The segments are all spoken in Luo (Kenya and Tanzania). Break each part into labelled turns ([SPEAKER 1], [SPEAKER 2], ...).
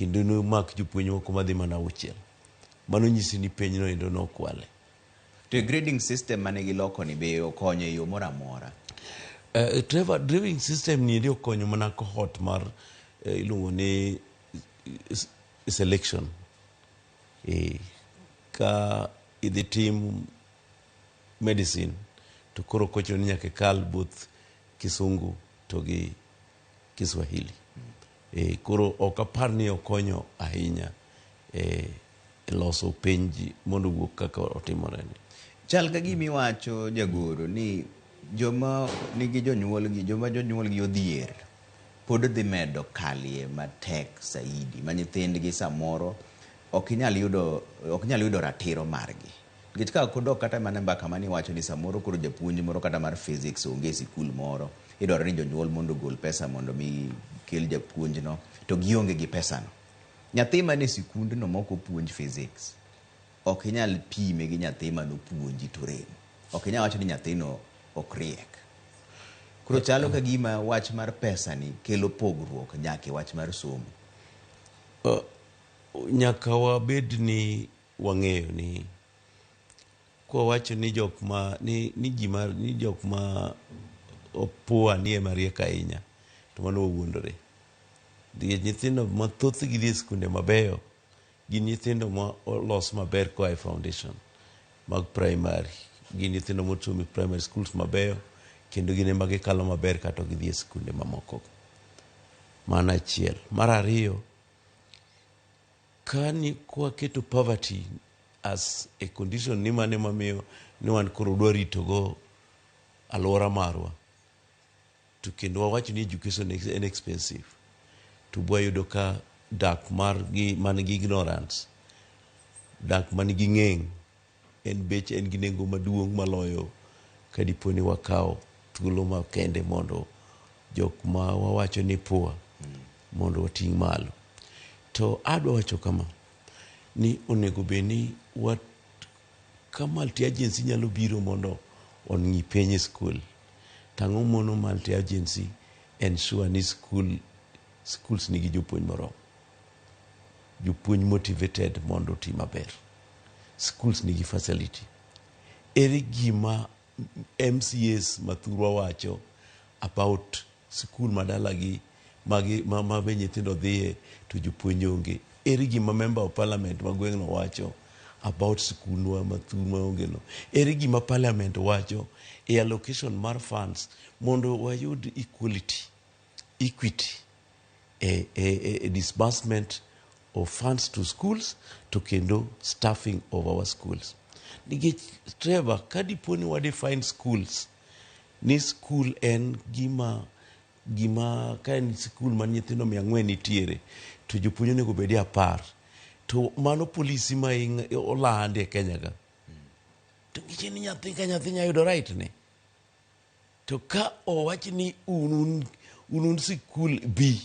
[SPEAKER 1] Kendo nomak jopuonj moko madhi mana 6. Mano nyisi ni penjno endo nokwale.
[SPEAKER 2] To e grading system mane giloko ni be okonyo e yo moro amora?
[SPEAKER 1] Trevor, grading system ni endi okonyo mana cohort mar iluongo ni selection. Ka idhi tim medicine to koro kochuno ni nyaka ikal both Kisungu to gi Kiswahili. Koro ok apar ni okonyo ahinya e loso penj mondo owuog kaka otimore ni.
[SPEAKER 2] Chal ka gima iwacho, jagoro, ni joma nigi jonyuolgi, joma jonyuolgi odhier pod dhi medo kalie matek saidi ma nyithindgi samoro ok inyal yudo ratiro margi. Nikech ka ok odok kata mana e mbaka mane iwacho ni samoro koro japuonj moro kata mar physics onge e sikul moro, idwaro ni jonyuol mondo ogol pesa mondo mi kel japuonj no, to gionge gi pesa no. Nyathi man e sikundno mok opuonj physics, ok inyal pime gi nyathi manopuonji to rem. Ok inyal wacho ni nyathino ok riek. Koro chalo ka gima wach mar pesa ni kelo pogruok nyaka e wach mar somo.
[SPEAKER 1] Nyaka wabed ni wang'eyo ni kwawacho ni jok ma ni ji ma ni jok ma poor ni ema riek ahinya, to mano wawuondore. Nikech nyithindo mathothgi dhi e skunde mabeyo gin nyithindo ma olos maber koa e foundation mag primary. Gin nyithindo mosomo e primary schools mabeyo kendo gin ema gikalo maber kata ok gidhi e skunde mamoko. Mano achiel. Mar ariyo, kani kwaketo poverty as a condition ni mano ema ni wan koro wadwa ritogo alwora marwa, to kendo wawacho ni education en expensive, to bwayudo ka dak margi man gi ignorance, dak man gi ng'eng' en bech en gi nengo maduong' maloyo ka dipo ni wakawo thuolo makende mondo jok ma wawacho ni poor mondo wating' malo. To adwa wacho kama, ni onego bed ni wat ka multi agency nyalo biro mondo ong'i penj e skul, to ang'o mono multi agency ensure ni schools nigi jopuonj moromo, jopuonj motivated mondo oti maber, schools nigi facility? Ere gima MCAs mathurwa wacho about skul madalagi magi ma be nyithindo dhiye to jopuonj onge? Ere gima member of parliament ma gweng'no wacho about skundwa mathur maonge no? Ere gima parliament wacho e allocation mar funds mondo wayud equality, equity e disbursement of funds to schools to kendo staffing of our schools? Nikech, Trevor, ka dipo ni wa define schools ni school en gima ka en skul ma nyithindo 400 nitiere to jopuonj onego bed 10, to mano policy ma olandi e Kenya ka, to ngiche ni nyathi ka nyathi nyalo yudo right ne. To ka owach ni un sikul B,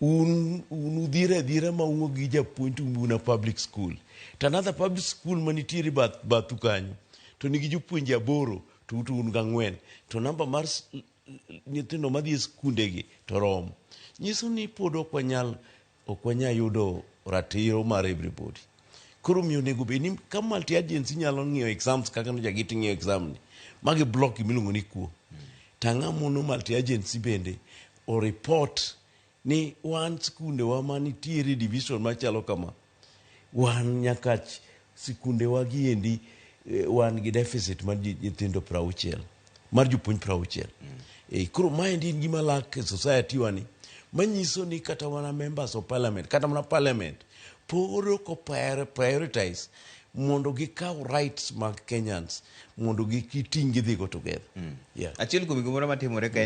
[SPEAKER 1] un udhier adhiera ma uonge gi japuonj, to un a public school, to another public school manitiere bathu kanyo to nigi jopuonje 8, to un gang'wen, to namba mar nyithindo madhi e skundegi to romo, nyiso ni pod ok wanyal yudo ratiro mar everybody. Koro omiyo onego bed ni ka multi agency nyalo ng'iyo exams kaka nyocha giting'iyo exam ni magi block gimiluongo ni kuo, to ang'o mono multi agency bende o report ni wan skundewa manitiere division machalo kama, wan nyaka sikundewa giendi wan gi deficit mar nyithindo 60, mar jopuonj 60. Koro maendi en gima lak e society wa ni manyiso ni kata mana members of parliament, kata mana parliament pod ok prioritize mondo gikaw rights mag Kenyans mondo giting' gidhigo together.
[SPEAKER 2] Achiel kuom gimoro matimore ka